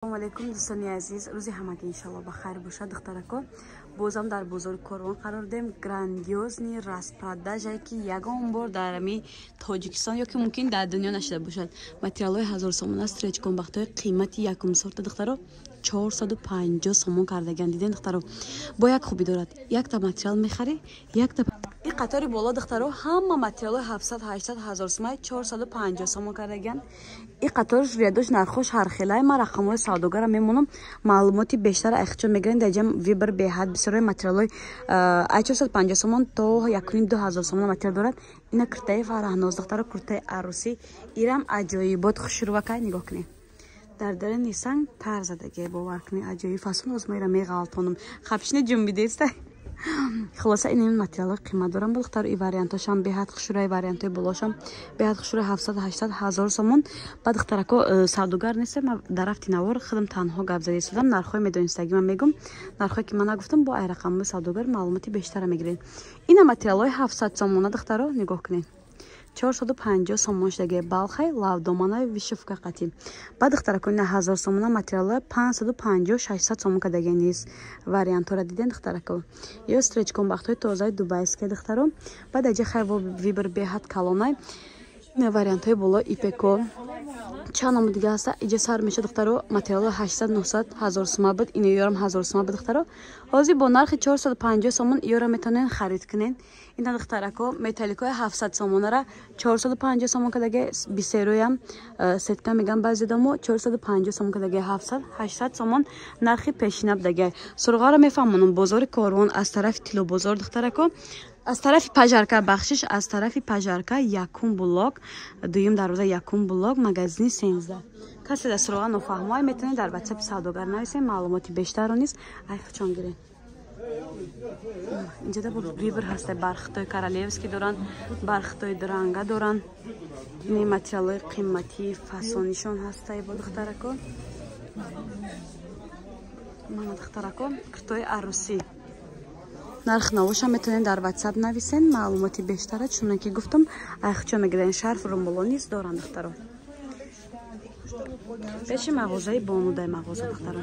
Салому алейкум, дӯстони азиз. Рӯзи ҳамагӣ, иншалло, ба хайр бошад. Духтарако, бозам дар бозори Корвон қарор дорем. Грандиозный распродажа, ки ягон бор дар ами Тоҷикистон ё ки мумкин дар дунё нашида бошад. Материалҳои 1000 сомона, стрейч, комбахтҳои қимати якум сорта, духтаро, 450 сомон кардагиан. Диден, духтаро, бо як хубӣ дорад: якта материал мехарӣ, якта. И қатори боло, духтаро, ҳама материалҳои 700, 800, 1000 сомаи 450 сомон кардагиан. И қаторш рядош нархош ҳархелай. Ман рақамҳои савдогара мемонам, маълумоти бештар айхчо мегирен. Дар ҷам выбор беҳад бисёрои материалҳои ай 450 сомон то 1500-2000 сомон материал дорад. Ина куртаи Фараҳноз, духтаро, куртаи арӯсӣ. Ирам аҷоибот, хушрувакай, нигоҳ кунед, дар дарини санг тар задагия. Бовар кунед, аҷоиб фасон. Оз ма ира меғалтонам, хапшина ҷунбидеста. Хулоса, ин материалҳои қимат дорам, духтаро. И вариантошам беҳад хушрӯй, вариантҳои болошам беҳад хушрӯй, 700, 800, 1000 сомон. Ба духтарако, савдогар нестем, дар рафти навор худам танҳо гап зада истодам. Нархҳои медонистагӣ ман мегум, нархҳое ки ман нагуфтам, бо ай рақамҳои савдогар маълумоти бештара мегиред. Ина материалҳои 700 сомона, духтаро, нигоҳ кунед, 450 сомон шудаги. Балхай лавдоманаи вышивка қатӣ. Ба духтарако, ина 1000 сомона материалҳои 550, 600 сомон кадаги низ. Вариантҳоро диден, духтарако? Ё стрейч, комбахтҳои тозаи дубайские, духтаро. Баъд аҷа хай выбор беҳад калонай. Вариантҳои боло ипеко чанд номи дига ҳаста. Иҷа сар меша, духтаро, материалҳои 800, 900, 1000 сума буд. Ин ёрам 1000 сума буд, духтаро, ҳозир бо нархи 450 сомон ёра метавонен харид кунен. Ина, духтарако, металликои 700 сомонара 450 сомон кадаге. Бисероям сетка меган баъзе домо, 450 сомон кадаге. 700, 800 сомон нархи пешина будаге. Суроғаро мефаҳмонам: бозори Корвон, аз тарафи Тилобозор, духтарако, аз тарафи Пожарка, бахшиш, аз тарафи Пожарка, якум блок, дуюм дарвоза, якум блок, магазини 13. Касе дар суроға нофаҳмоай, метавонед дар Ватсапи савдогар нависем, маълумоти бештарро низ айхчон гиред. Инҷода бо выбор ҳаста: бархтои королевский доранд, бархтои дранга доранд, ини материалҳои қиматии фасонишон ҳастай. Бо духтарако, мана, духтарако, куртои арӯсӣ. Нарх навоша метавонед дар Ватсап нависен, маълумоти бештара, чуне ки гуфтам, айхчо мегирен. Шарф, румоло низ доранд, духтаро. Пеши мағозаи Бонудай мағоза, духтаро.